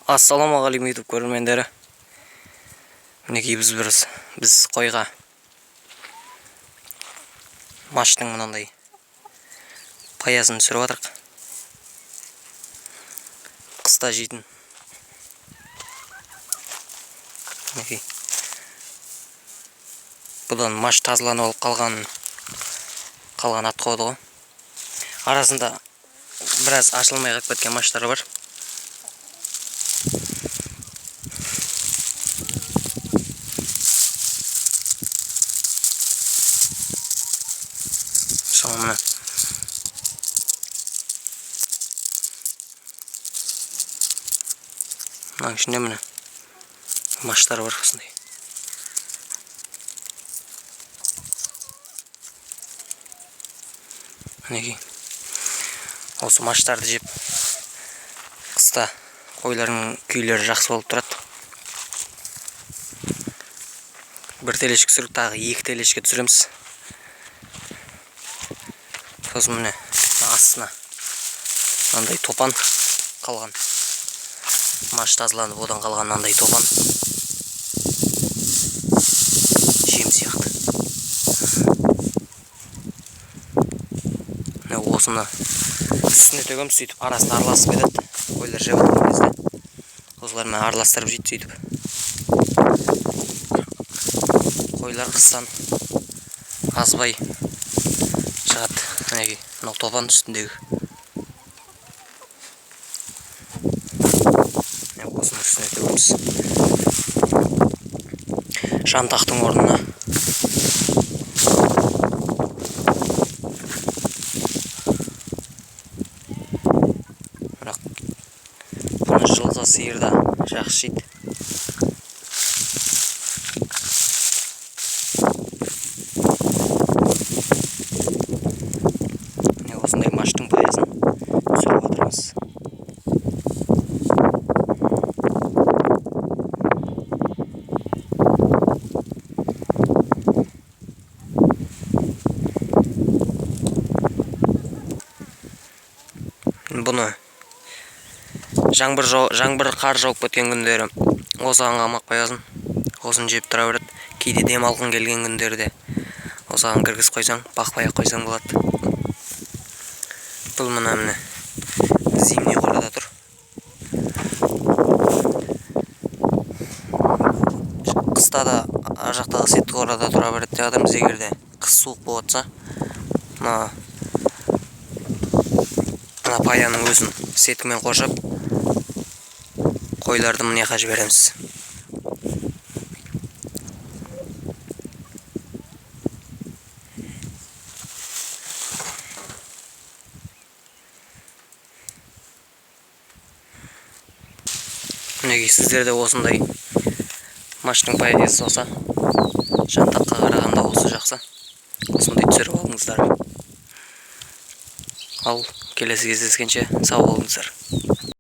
Ассалаумағалейкум, YouTube көрермендері! Мінекей, біз қойға маштың мынандай паясын түсіріп жатырық. Қыста жейтін. Мінекей, бұдан маш тазаланып алып қалған отходы ғой. Арасында біраз ашылмай қалып кеткен маштар бар. Мысалы, міне, мынаның ішінде, міне, маштар бар осындай. Мінекей, осы маштарды жеп, қыста қойлардың күйлері жақсы болып тұрады. Бір тележка түсіріп, тағы екі тележка түсіреміз. Сосын, міне, астына мынандай топан қалған, маш тазаланып, одан қалған мынандай топан жем сияқты. Міне, осыны үстіне төгеміз. Сөйтіп арасында араласып кетеді. Қойлар жеп жатқан кезде осылармен араластырып жейді. Сөйтіп қойлар қыстан азбай шығады. Мінекей, мынау топан үстіндегі. Міне, осының үстіне төгеміз жантақтың орнына. Бірақ бұны жылқы, сиыр да жақсы жейді. Міне, осындай маштың паясын түсіріп жатырмыз. Бұны жаңбыр, қар жауып кеткен күндері осыған қамап қоясың, осыны жеп тұра береді. Кейде демалғың келген күндерде осыған кіргізіп қойсаң, бақпай ақ қойсаң болады. Бұл мына, міне, зимний қорада тұр. Қыста да ар жақтағы сеткі қорада тұра береді деп жатырмыз. Егер де қыс суық болып жатса, мына паяның өзін сеткімен қоршап, қойларды мына жаққа жібереміз. Мінекей, сіздерде осындай маштың паясы болса, жантаққа қарағанда осы жақсы. Осындай түсіріп алыңыздар. Ал келесі кездескенше сау болыңыздар.